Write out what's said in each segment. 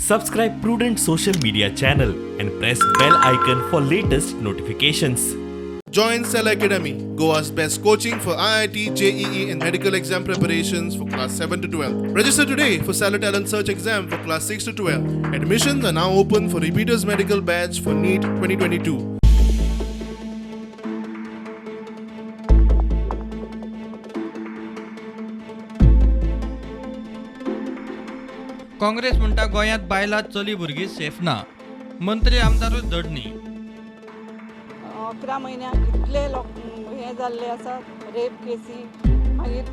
Subscribe Prudent social media channel and press bell icon for latest notifications. Join Cell Academy, Goa's best coaching for IIT, JEE, and medical exam preparations for class 7 to 12. Register today for Cellar Talent Search exam for class 6 to 12. Admissions are now open for repeaters medical batch for NEET 2022. Congress म्हणटा गोंयांत बायलां चली भुरगीं safe ना, मंत्री आमदारूच धड न्ही. 11 म्हयन्याक इतले लोक हें जाल्ले आसा, रेप केसी. मागीर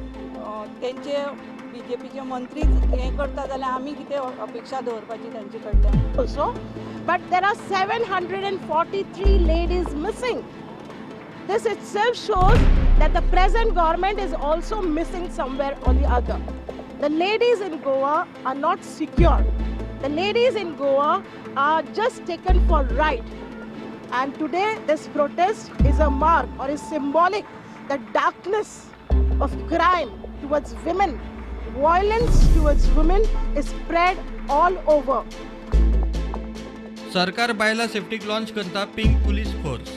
तेंचे बीजेपीचे मंत्रीच हें करता जाल्यार आमी कितें अपेक्षा दवरपाची तांचे कडल्यान? Also, but there are 743 ladies missing. This itself shows that the present government is also missing somewhere or the other. The ladies in Goa are not secure. The ladies in Goa are just taken for ride. And today, this protest is a mark or is symbolic the darkness of crime towards women, violence towards women is spread all over. सरकार बायलां septic launch करता pink police force.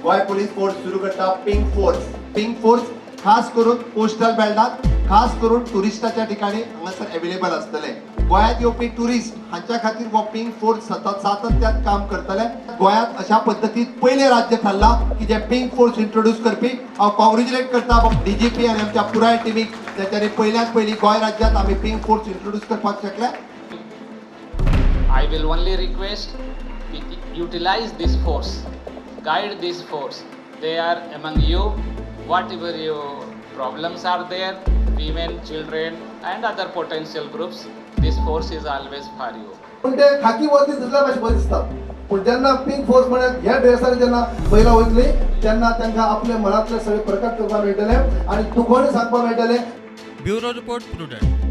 Goa police force सुरू करता pink force. Pink force खास करून coastal बेल्टात, खास करून टुरिस्टाच्या ठिकाणी हांगासर अवेलेबल आसतले. गोंयांत येवपी टुरिस्ट हांच्या खातीर हो पिंक फोर्स सतत सातत्यात काम करतले. गोंयांत अशा पद्दतीन पयलें राज्य थारलां की जे पिंक फोर्स इंट्रोड्यूस करपी. हांव कॉंग्रेच्युलेट करता डीजीपी आनी आमच्या पुराय टिमीक, ज्याच्यानी पयल्यात पयलीं गोंय राज्यांत आमी पिंक फोर्स इंट्रोड्यूस करपाक शकले. I will only request utilize this force, guide this force. They are among you. Whatever your problems are there, women, children, and other potential groups, this force is always for you. पूण ते खाकी वर्दी दिसल्या भाशेन बरें दिसता, पूण जेन्ना पिंक फोर्स म्हणल्यार ह्या ड्रेसार जेन्ना महिला वयतली तेन्ना तांकां आपल्या मनांतले सगळे प्रकट करपाक मेळटले आनी दुखोवणी सांगपाक मेळटलें. Bureau report, prudent.